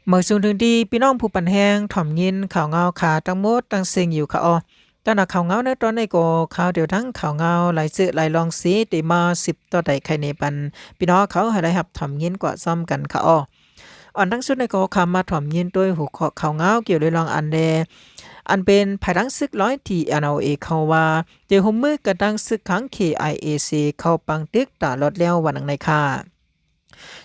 ເມື່ອສູງເຖິງທີ່ພີ່ນ້ອງຜູ້ປັນແຮງ ຖອມຍິນຂ່າວງາວຂາ ທັງໝົດທັງເສັງຢູ່ຂະເອາະ. ຕາໜ້າຂ່າວງາວໃນຕອນນີ້ກໍ ຂ່າວດຽວທັງຂ່າວງາວ ຫຼາຍເຊື້ອຫຼາຍລອງເສ ເຕມາສືບຕໍ່ໄດ້ໄຂແນປັນ ພີ່ນ້ອງເຂົາໃຫ້ໄດ້ຮັບຖອມຍິນກວ່າຊ້ອມກັນຂະເອາະ. ອັນດັ່ງສຸດນີ້ກໍ ເຂົ້າມາຖອມຍິນໂດຍຫົວຂໍ້ຂ່າວງາວ ກ່ຽວເລື່ອງອັນແລ ອັນເປັນພາຍຫຼັງຊຶກລອຍ ທີເອັນແອລເອ ເຂົາວ່າ ຈະຮ່ວມມືກັນທັງຊຶກຂາງ ເຄໄອເອ ເສ ເຂົ້າປັງຕຶກຕາລອດແລ້ວ ວ່າໜັງໃນຄ່າ.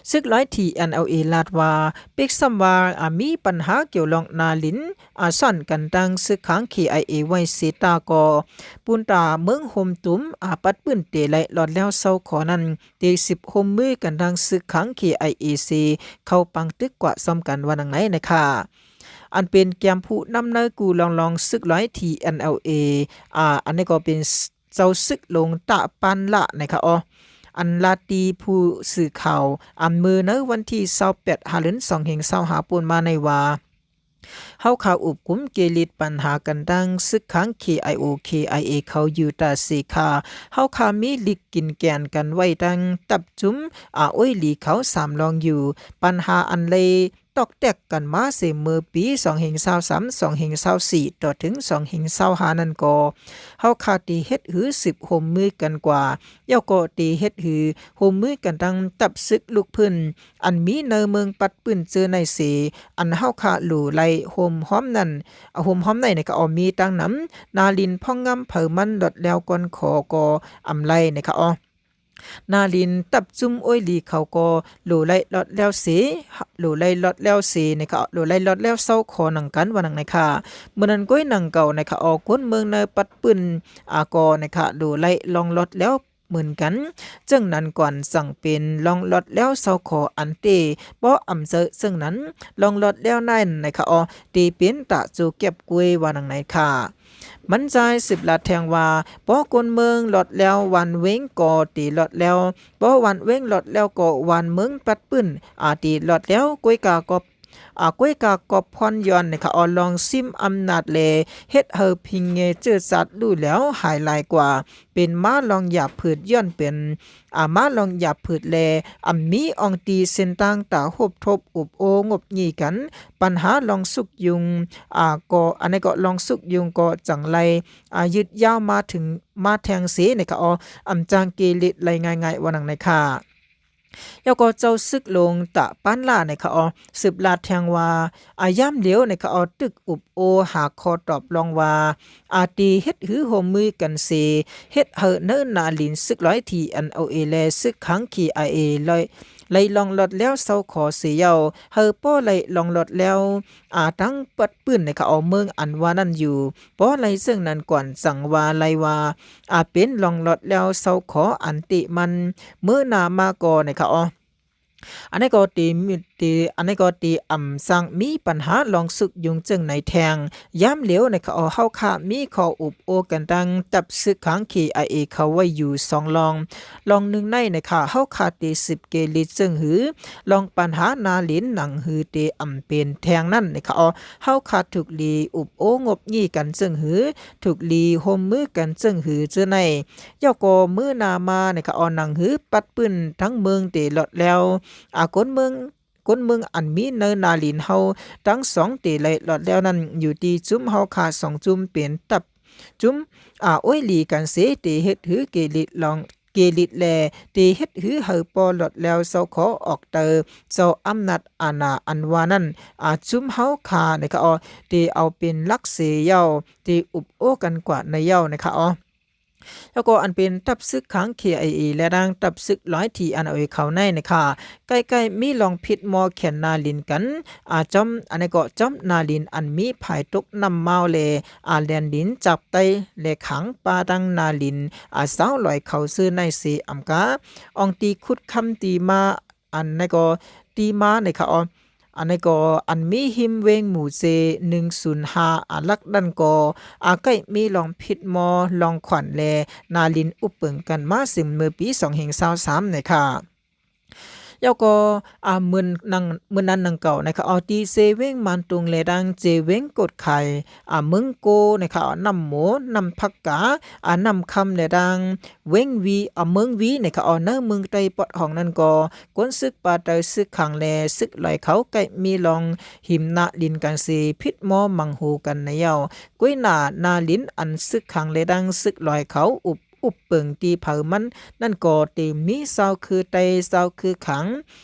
ຊຶກລອຍ ທີເອັນແອລເອ ລາດວ່າ ເປັກຊ້ຳວ່າ ອາ ມີບັນຫາກ່ຽວລອງນາລິນ ອາ ຊ້ອນກັນຕັ້ງຊຶກຂາງ ເຄໄອເອ ໄວ້ເສຕາກໍ ປຸນຕາເມືອງໂຮມຕຸມ ອາ ປັດປືນເຕໄລລອດແລ້ວເຊົາຂໍນັ້ນ ເຕສິບໂຮມມືກັນທັງຊຶກຂາງ ເຄໄອເອ ເສ ເຂົ້າປັງຕຶກກວ່າຊ້ອມກັນ ວ່າໜັງໃນນະຄ່າ. ອັນເປັນແກມຜູ້ນຳໃນກູ່ລອງລອງຊຶກລອຍ ທີເອັນແອລເອ ອາ ອັນນີ້ກໍເປັນ ເຈົ້າຊຶກຫຼົງຕະປານລະນະຄະເອາະ ອັນລາດຕີຜູ້ສື່ຂ່າວ ອັນເມື່ອໃນວັນທີຊາວແປດ ຫາເດືອນ ສອງເຮັງຊາວຫ້າ ປົນມາໃນວ່າ ເຮົາຄາອຸບກຸມເກລິດບັນຫາກັນດັ່ງຊຶກຂາງ ເຄໄອໂອ ເຄໄອເອ ເຂົາຢູ່ຕາເສຄາ ເຮົາຄາມີລິກກິນແກ່ນກັນໄວ້ຕັ້ງຕັບຈຸມ ອາ ໂອ້ຍຫຼີເຂົາສາມລອງຢູ່ ບັນຫາອັນໄລ ຕອກແຕກກັນມາເສເມື່ອປີສອງເຮັງຊາວສາມ ສອງເຮັງຊາວສີ່ ຕໍ່ເຖິງສອງເຮັງຊາວຫ້ານັ້ນກໍ ເຮົາຄາດເຕເຮັດຫືສືບຮ່ວມມືກັນກວ່າ ແລ້ວກໍເຕເຮັດຫືຮ່ວມມືກັນທັງຕັບຊຶກລຸກພື້ນ ອັນມີໃນເມືອງປັດປືນເຈີໃນເສ ອັນເຮົາຄາໂຫຼໄລໂຮມຮອມນັ້ນ ໂຮມຮອມໃນນະຄະເອາະ ມີຕັ້ງນຳ ນາລິນພອງງາມເຜີາມັນລອດແລ້ວກ່ອນຂໍກໍອຳໄລນະຄະເອາະ. ນາລິນຕັບຈຸມໂອ້ຍຫຼີເຂົາກໍໂຫຼໄລລອດແລ້ວເສ ໂຫຼໄລລອດແລ້ວເສນະຄະ ໂຫຼໄລລອດແລ້ວເຊົາຂໍໜັງກັນວ່າໜັງໃນຄ່າ. ເມື່ອນັ້ນກ້ວຍໜັງເກົ່ານະຄະເອາະ ຄົນເມືອງໃນປັດປືນ ອາ ກໍນະຄະ ໂຫຼໄລລອງລອດແລ້ວເໝືອນກັນ ເຊິ່ງນັ້ນກ່ອນຈັ່ງເປັນລອງລອດແລ້ວເຊົາຂໍອັນເຕ ບໍ່ອຳເຈີເຊິ່ງນັ້ນ ລອງລອດແລ້ວນັ້ນນະຄະເອາະ ເຕເປັນຕາໂຈແກັບກ້ວຍວ່າໜັງໃນຄ່າ. ມັນຈາຍສືບລາດແທງວ່າ ພໍຄົນເມືອງລອດແລ້ວ ວານເວງກໍເຕລອດແລ້ວ ພໍວານເວງລອດແລ້ວກໍວານເມືອງປັດປືນ ອາ ເຕລອດແລ້ວ ກ້ວຍກາກໍ ອາ ກ້ວຍກາກໍພອນຍ້ອນນະຄະເອາະ ລອງຊິມອຳນາດແລ ເຮັດໃຫ້ພິງເງເຈີຈາດຫຼູແລ້ວ ຫາຍຫຼາຍກວ່າ ເປັນມາລອງຢາຜືດ ຍ້ອນເປັນ ອາ ມາລອງຢາຜືດແລ ອຳມີອ່ອງຕີເສັ້ນຕ່າງຕາຮົບທົບ ອຸບໂອ້ງົບຫຍີ່ກັນ ບັນຫາລອງສຸກຍຸງ ອາ ກໍ ອັນນີ້ກໍລອງສຸກຍຸງກໍຈັ່ງໄລ ອາ ຍືດຍາວມາເຖິງ ມາແທງເສນະຄະເອາະ ອຳຈັ່ງເກລິດໄລງ່າຍໆວ່າໜັງໃນຄ່າ. ແລ້ວກໍເຈົ້າຊຶກຫຼົງຕະປານລານະຄະເອາະ ສືບລາດແທງວ່າ ອາ ຍາມຫຼຽວນະຄະເອາະ ຕຶກອຸບໂອ້ຫາຂໍ້ຕອບລອງວ່າ ອາ ເຕເຮັດຫືຮ່ວມມືກັນເສ ເຮັດໃຫ້ເນີນາລິນຊຶກລອຍ ທີເອັນແອລເອ ແລ ຊຶກຂາງ ເຄໄອເອ ໄລ ໄລລອງລອດແລ້ວເຊົາຂໍເສເຍົາ ໃຫ້ພໍໄລລອງລອດແລ້ວ ອາ ຕັ້ງປັດ ປືນໃນຂະເອົາເມືອງອັນວ່ານັ້ນຢູ່ ບໍ່ໄດ້ເຊິ່ງນັ້ນກ່ອນ ຈັ່ງວ່າໄດ້ວ່າ ອາ ເປັນລອງລອດແລ້ວເຊົາຂໍອັນຕິມັນ ເມີໜ້າມາກໍໃນຂະເອົາ ອັນໃດກໍຕິມີ ຕິ ອັນໃດກໍຕິອຳສັງມີປັນຫາລອງສຸກຍຸງເຈິງໃນແທ່ງ ຍາມຫຼຽວໃນຂະເອົາ ເຮົາຄະມີຂໍ້ອຸບໂອ້ກັນຕັ້ງຈັບຊຶກຂາງ ເຄໄອເອ ເຂົ້າໄວ້ຢູ່ສອງລອງ ລອງໜຶ່ງໃນໃນຂະ ເຮົາຄະຕິສືບເກລິດເຊິ່ງຫື ລອງປັນຫານາລິນ ໜັງຫືເຕອຳເປັນແທ່ງນັ້ນໃນຂະເອົາ ເຮົາຄະທຸກລີອຸບໂອ້ງົບຫຍີ່ກັນເຊິ່ງຫື ທຸກລີໂຮມມືກັນເຊິ່ງຫືເຈີໃນ ເຈົ້າກໍມື້ໜ້າມາໃນຂະເອົາ ໜັງຫືປັດປືນທັງເມືອງເຕລອດແລ້ວ ອາ ຄົນເມືອງ ຄົນເມືອງອັນມີໃນນາລິນເຮົາທັງສອງເຕໄດ້ລອດແລ້ວນັ້ນ ຢູ່ທີ່ຈຸ້ມເຮົາຄະສອງຈຸ້ມເປັນຕັບຈຸ້ມ ອາ ໂອ້ຍຫຼີກັນເສ ເຕເຮັດຫືເກລິດລອງ ເກລິດແລ ເຕເຮັດຫືໃຫ້ປໍລອດແລ້ວເຈົ້າຂໍອອກເຕີ ເຈົ້າອຳນາດອານາອັນວ່ານັ້ນ ອາ ຈຸ້ມເຮົາຄະໃນຂະເອົາ ເຕເອົາເປັນຫຼັກເສເຍົາ ເຕອຸບໂອ້ກັນກວ່າໃນເຍົາໃນຂະເອົາ ແລ້ວກໍອັນເປັນຕັບຊຶກຂາງ ເຄໄອເອ ແລະ ນາງຕັບຊຶກລອຍ ທີເອັນເອ ເຂົ້າໃນນະຂະ ໃກ້ໆມີລອງຜິດໝໍ້ແຂນນາລິນກັນ ອາ ຈອມ ອັນໃດກໍຈອມນາລິນອັນມີພາຍຕົກນ້ຳມາວແລ ອາ ແລນດິນຈາກໃຕ້ແລຂັງປ່າດັ່ງນາລິນ ອາ ຊາວລອຍເຂົ້າຊື່ໃນເສອຳກາ ອອງຕີຂຸດຄຳຕີມາ ອັນໃດກໍຕີມາໃນຂະເອົາ ອັນໃດກໍອັນມີຮິມເວງໝູ່ເຈ ໜຶ່ງສູນຫ້າ ອາ ຫຼັກນັ້ນກໍ ອາ ໃກ້ມີລອງຜິດໝໍ້ລອງຂວັນແລ ນາລິນອຸບເປິງກັນມາເຊິ່ງເມື່ອປີສອງເຮັງຊາວສາມໃນຂະ ແລ້ວກໍ ອາ ມື້ນັ້ນ ມື້ນັ້ນດັ່ງກ່າວນະຄະ ອາ ທີ່ເຊເວັງມານຕຸງ ແລະ ດັ່ງເຊເວັງກົດໄຂ່ ອາ ເມືອງໂກນະຄະ ອາ ນ້ຳໂມ ນ້ຳພັກກາ ອາ ນ້ຳຄຳ ແລະ ດັ່ງເວັງວີ ອາ ເມືອງວີນະຄະ ອາ ໃນເມືອງໃຕ້ປອດຫ້ອງນັ້ນກໍ ກົນສຶກປາໄຕ ຊຶກຂາງ ແລະ ຊຶກຫຼວາຍເຂົາ ໃກ້ມີລອງຫິມນາລິນກັນເສ ຜິດມໍມັງໂຫກັນນະເຍົາ. ກ້ວຍໜ້ານາລິນ ອັນຊຶກຂາງ ແລະ ດັ່ງຊຶກຫຼວາຍເຂົາ ອຸບ ອຸບເປິງທີ່ເຜີາມັນນັ້ນກໍເຕັມມີຊາວຄືໄຕ ຊາວຄືຂາງ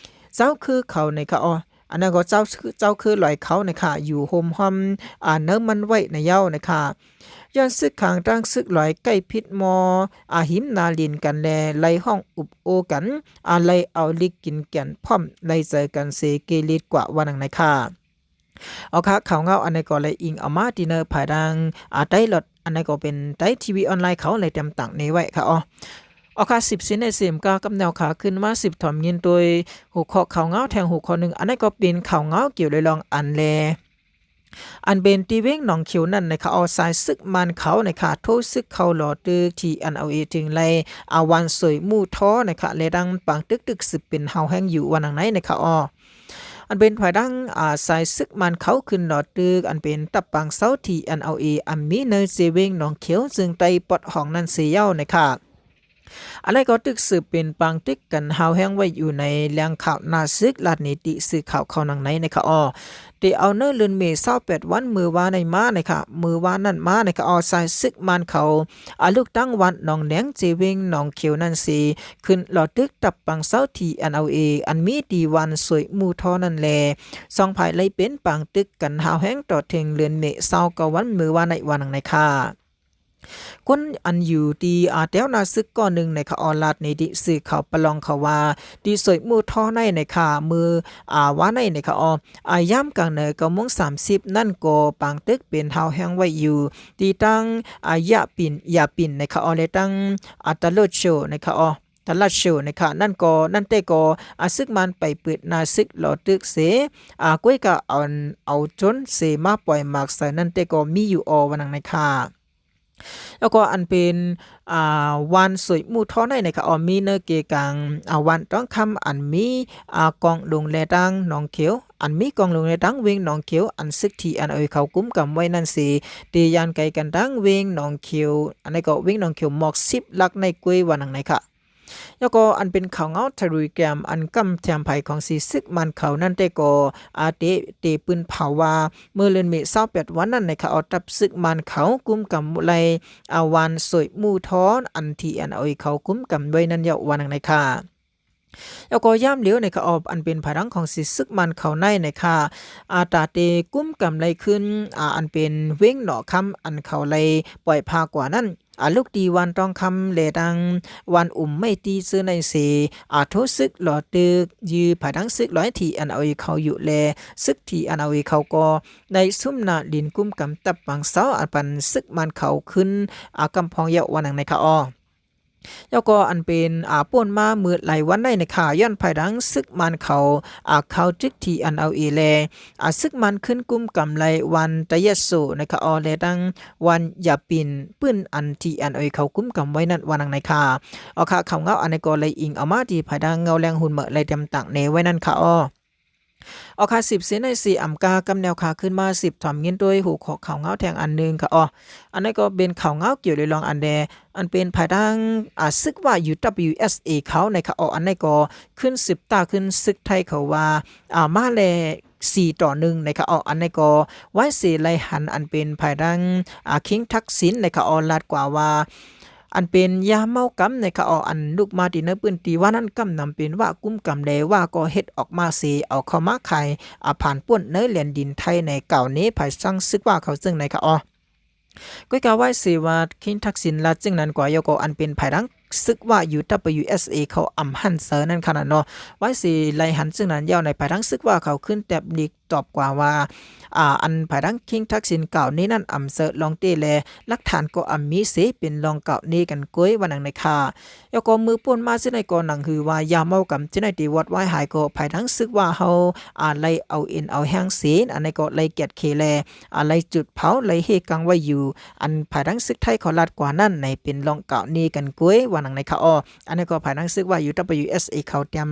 ຊາວຄືເຂົານະຄະ ອາ ອັນນັ້ນກໍຊາວ ຊາວຄືຫຼວາຍເຂົານະຄະ ຢູ່ໂຮມຮ່ອມ ອາ ເນີມັນໄວ້ນະເຍົານະຄະ ຍ້ອນຊຶກຂາງ ທັງຊຶກຫຼວາຍໃກ້ຜິດມໍ ອາ ຫິມນາລິນກັນ ແລະ ໄລ່ຮ້ອງອຸບໂອ້ກັນ ອາ ໄລ່ເອົາລິກກິນແກ່ນພ້ອມ ໄລ່ໃສ່ກັນເສເກລິດກວ່າ ວ່າໜັງນະຄະ. ເອົາຄະ ຂ່າວເງົາອັນໃດກໍໄດ້ອີງເອົາມາທີ່ໃນພາຍດັ່ງ ອາ ໄຕລັອດ ອັນໃດກໍເປັນໄຕທີວີອອນລາຍເຂົາໄດ້ຕຽມຕັ້ງແນໄວ້ຄະ ເອົາ ເອົາຄະ ສິບເຊນໃນເສມກາກັບແນວຂາຂຶ້ນມາ ສືບຖອມຍິນໂດຍຫົວຂໍ້ຂ່າວເງົາແທ່ງຫົວຂໍ້ໜຶ່ງ ອັນໃດກໍເປັນຂ່າວເງົາກ່ຽວໂດຍລອງອັນແລ ອັນເປັນທີ່ເວງໜອງຂຽວນັ້ນນະຄະ ເອົາ ຊາຍຊຶກມານເຂົານະຄະ ໂທຊຶກເຂົ້າຫຼໍ່ຕຶກ ທີເອັນແອລເອ ຈຶ່ງໄລ່ ອາ ວານສວຍໝູ່ທໍນະຄະ ແລະ ດັ່ງປາງຕຶກຕຶກສືບເປັນຮາວແຮງຢູ່ ວ່າໜັງໃນນະຄະ ເອົາ ອັນເປັນພາຍດັ່ງ ອາ ຊາຍຊຶກມານເຂົາຂຶ້ນຫຼໍ່ຕຶກ ອັນເປັນຕັບປາງເຊົາ ທີເອັນແອລເອ ອັນມີໃນເຊເວັງໜອງຂຽວ ເຊິ່ງໃຕ້ປອດຫ້ອງນັ້ນເສຍເຍົານະຄະ ອັນໃດກໍຕຶກສືບເປັນປາງຕຶກກັນຮາວແຮງໄວ້ຢູ່ໃນແຫຼ່ງຂ່າວໜ້າຊຶກ ລາດນິຕິສື່ຂ່າວເຂົາໜັງໃນນະຄະ ເອົາ ທີ່ເອົາໃນເດືອນເມ ຊາວແປດວັນ ມື້ວານໃນມານະຄະ ມື້ວານນັ້ນມານະຄະ ເອົາ ຊາຍຊຶກມານເຂົາ ອາ ລຸກຕັ້ງວັດໜອງແດງ ເຊເວັງໜອງຂຽວນັ້ນເສ ຂຶ້ນຫຼໍ່ຕຶກຕັບປາງເຊົາ ທີເອັນແອລເອ ອັນມີທີ່ວານສວຍໝູ່ທໍນັ້ນແລ ສອງຝ່າຍໄລ່ເປັນປາງຕຶກກັນຮາວແຮງຕໍ່ເຖິງເດືອນເມ ຊາວເກົ້າວັນ ມື້ວານໃນ ວ່າໜັງໃນຄະ ຄົນອັນຢູ່ທີ່ ອາ ແຖວໜ້າຊຶກກໍໜຶ່ງໃນຄະ ເອົາ ລາດນິຕິສື່ຂ່າວປະລອງເຂົາວ່າ ທີ່ສວຍໝູ່ທໍໃນນະຄະ ມື້ ອາ ວານໃນນະຄະ ເອົາ ອາ ຍາມກາງໃນເກົ້າໂມງສາມສິບນັ້ນກໍປາງຕຶກເປັນຮາວແຮງໄວ້ຢູ່ ທີ່ຕັ້ງ ອາ ຢາປິນ ຢາປິນນະຄະ ເອົາ ແລະ ຕັ້ງ ອາ ຕະໂລດໂຊນະຄະ ເອົາ ຕະຫຼາດໂຊນະຄະ ນັ້ນກໍ ນັ້ນແຕ່ກໍ ອາ ຊຶກມານໄປເປີດໜ້າຊຶກຫຼໍ່ຕຶກເສ ອາ ກ້ວຍກະເອົາ ເອົາໂຈນເສມາປ່ອຍໝາກໃສ່ ນັ້ນແຕ່ກໍມີຢູ່ ເອົາ ວ່າໜັງໃນຄະ ແລ້ວກໍອັນເປັນ ອາ ວານສວຍໝູ່ທໍໃນນະຄະ ເອົາ ມີເນີເກກາງ ອາ ວານທອງຄຳ ອັນມີ ອາ ກອງຫຼົງແລຕາງໜອງຂຽວ ອັນມີກອງຫຼົງແລຕາງເວງໜອງຂຽວ ອັນຊຶກ ທີເອັນແອລເອ ເຂົາກຸມກຳໄວ້ນັ້ນເສ ທີ່ຢ່າງໄກກັນຕາງເວງໜອງຂຽວ ອັນໃດກໍເວງໜອງຂຽວໝອກສິບຫຼັກໃນກ້ວຍ ວ່າໜັງໃນຄະ ແລ້ວກໍອັນເປັນຂ່າວເງົາທະລຸຍແກມ ອັນກຳແຖມໄພຂອງສີຊຶກມານເຂົານັ້ນແຕ່ກໍ ອາ ເຕ ເຕປືນເຜົາວ່າ ເມື່ອເດືອນເມ ຊາວແປດວັນນັ້ນນະຄະ ເອົາ ຕັບຊຶກມານເຂົາກຸມກຳໄລ່ ອາ ວານສວຍໝູ່ທໍ ອັນ ທີເອັນແອລເອ ເຂົາກຸມກຳໄວ້ນັ້ນເຍົາ ວ່າໜັງໃນຄະ ແລ້ວກໍຍາມດຽວນະຄະ ເອົາ ອັນເປັນພາຍຫຼັງຂອງສີຊຶກມານເຂົາໃນນະຄະ ອາ ຕາເຕກຸມກຳໄລ່ຂຶ້ນ ອາ ອັນເປັນເວງໜໍ່ຄຳ ອັນເຂົາໄລ່ປ່ອຍພາກວ່ານັ້ນ ອາ ລຸກທີ່ວານທອງຄຳ ແລະ ດັ່ງວານອຸມໄມ້ຕີເຊີໃນເສ ອາ ໂທຊຶກຫຼໍ່ຕຶກ ຢື້ພາຍຫຼັງຊຶກລອຍ ທີເອັນແອລເອ ເຂົາຢູ່ ແລະ ຊຶກ ທີເອັນແອລເອ ເຂົາກໍໄດ້ຊຸມໜ້າດິນກຸມກຳຕັບປາງເຊົາ ອາ ປັນຊຶກມານເຂົາຂຶ້ນ ອາ ກຳພອງເຍົາ ວ່າໜັງໃນຄະ ເອົາ ແລ້ວກໍອັນເປັນ ອາ ປ່ນມາມື້ຫຼາຍວັນໃນນະຄະ ຍ້ອນພາຍຫຼັງຊຶກມານເຂົາ ອາ ເຂົ້າຈຶກ ທີເອັນແອລເອ ແລະ ອາ ຊຶກມານຂຶ້ນກຸມກຳໄລ່ວັນຕະຍະໂສນະຄະ ເອົາ ແລະ ທັງວັນຢາປິນ ປືນອັນ ທີເອັນແອລເອ ເຂົາກຸມກຳໄວ້ນັ້ນ ວ່າໜັງໃນຄະ ເອົາຄະ ຂ່າວເງົາອັນໃດກໍໄລ່ອີງເອົາມາທີ່ພາຍຫຼັງເງົາແລງຫຸນເໝີໄລ່ຕຽມຕັ້ງແນໄວ້ນັ້ນຄະ ເອົາ ເອົາຄະ ສິບເຊນໃນສີ່ອຳກາກັບແນວຂາຂຶ້ນມາ ສືບຖອມຍິນໂດຍຫົວຂໍ້ຂ່າວເງົາແທ່ງອັນໜຶ່ງຄະ ເອົາ ອັນໃດກໍເປັນຂ່າວເງົາກ່ຽວໂດຍລອງອັນແດ ອັນເປັນພາຍທາງ ອາ ຊຶກວ່າ UWSA ເຂົານະຄະ ເອົາ ອັນໃດກໍຂຶ້ນສືບຕ້ານຂຶ້ນຊຶກໄທເຂົາວ່າ ອາ ມາແລສີ່ຕໍ່ໜຶ່ງນະຄະ ເອົາ ອັນໃດກໍໄວ້ເສໄລ່ຫັນ ອັນເປັນພາຍທາງ ອາ ຄິງທັກສິນນະຄະ ເອົາ ລາດກວ່າວ່າ ອັນເປັນຢາເມົາກຳນະຄະ ເອົາ ອັນລຸກມາທີ່ໃນພື້ນທີ່ວ່ານັ້ນ ກຳນຳເປັນວ່າກຸມກຳແລວ່າກໍເຮັດອອກມາເສ ເອົາເຂົ້າມາຂາຍ ອາ ຜ່ານປ່ນໃນແລນດິນໄທໃນກ່າວເນພາຍທາງຊຶກວ່າເຂົາເຊິ່ງນະຄະ ເອົາ ກ້ວຍກາໄວ້ເສວ່າ ຄິງທັກສິນລາດເຊິ່ງນັ້ນກວ່າ ແລ້ວກໍອັນເປັນພາຍທາງຊຶກວ່າ UWSA ເຂົາອຳຫັນເຊີນັ້ນຂະນະເນາະ ໄວ້ເສໄລ່ຫັນເຊິ່ງນັ້ນ ແລ້ວໃນພາຍທາງຊຶກວ່າເຂົາຂຶ້ນແຕັບລິກຕອບກວ່າວ່າ ອາ ອັນພາຍທາງຄິງທັກສິນກ່າວເນນັ້ນອຳເຊີລອງເຕ ແລະ ຫຼັກຖານກໍອຳມີເສ ເປັນລອງກ່າວເນກັນກ້ວຍ ວ່າໜັງໃນຄະ ແລ້ວກໍມື້ປ່ນມາເຊັ່ນໃດກໍໜັງຫືອວ່າຢາເມົາກຳເຊັ່ນໃດທີ່ວອດວາຍຫາຍ ກໍພາຍທາງຊຶກວ່າເຮົາ ອາ ໄລ່ເອົາເອັນເອົາແຮງເສ ອັນໃດກໍໄລ່ກຽດເຄ ແລະ ອາ ໄລ່ຈຸດເຜົາ ໄລ່ເຮກາງໄວ້ຢູ່ ອັນພາຍທາງຊຶກໄທເຂົາລາດກວ່ານັ້ນໃນເປັນລອງກ່າວເນກັນກ້ວຍ ວ່າ ນັ້ນນະຄະອໍ. ອັນນີ້ກໍພາຍທາງສຶກວ່າ UWSA ເຂົາຕຽມ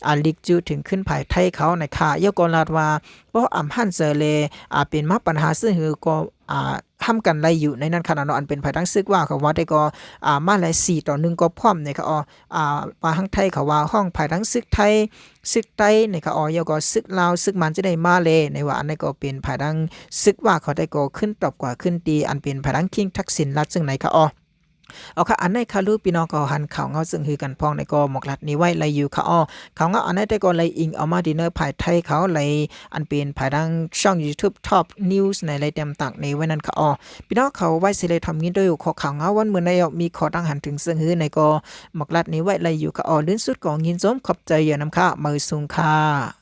ອາ ລິກຈຸເຖິງຂຶ້ນພາຍໄທເຂົານະຄະ. ເຂົາກໍລາດວ່າ ບໍ່ອຳຫັ້ນເຈີແລ ອາ ເປັນມາປັນຫາຊຶ່ງຫືກໍ ອາ ຫ້າມກັນໄດ້ຢູ່ໃນນັ້ນຂະນະເນາະ. ອັນເປັນພາຍທາງຊຶກວ່າເຂົາວ່າໄດ້ກໍ ອາ ມາແລະ ສີ່ຕໍ່ໜຶ່ງກໍພ້ອມນະຄະອໍ. ອາ ວ່າທາງໄທເຂົາວ່າຮ້ອງພາຍທາງຊຶກໄທ ຊຶກໃຕ້ນະຄະອໍ. ເຂົາກໍຊຶກລາວ ຊຶກມັນຈະໄດ້ມາແລ ໃນວ່າອັນນີ້ກໍເປັນພາຍທາງຊຶກວ່າເຂົາໄດ້ກໍຂຶ້ນຕອບກວ່າຂຶ້ນຕີ ອັນເປັນພາຍທາງຄິງທັກສິນລາດຊຶ່ງນະຄະອໍ. ເອົາຄະ ອັນໃນຄາລຸພີ່ນ້ອງກໍຫັນຂ່າວເງົາເຊິ່ງຮືກັນພ້ອງໃນກໍໝອກລັດນີ້ໄວ້ໄລຢູ່ຄະອໍ. ຂ່າວເງົາອັນໃນແຕ່ກໍໄລອີງເອົາມາດີເນີພາຍໄທເຂົາໄລ ອັນເປັນພາຍທາງຊ່ອງ YouTube Top News ໃນໄລຕຽມຕາກໃນໄວ້ນັ້ນຄະອໍ. ພີ່ນ້ອງເຂົາໄວ້ຊິໄລທຳຍິນໂດຍຫົວຂໍ້ຂ່າວເງົາວັນມື້ໃນອອກມີຂໍ້ຕ່າງຫັນເຖິງເຊິ່ງຮືໃນກໍໝອກລັດນີ້ໄວ້ໄລຢູ່ຄະອໍ. ລື່ນສຸດກໍຍິນຊົມຂອບໃຈຢ່ານຳຄະ ມາສູງຄ່າ.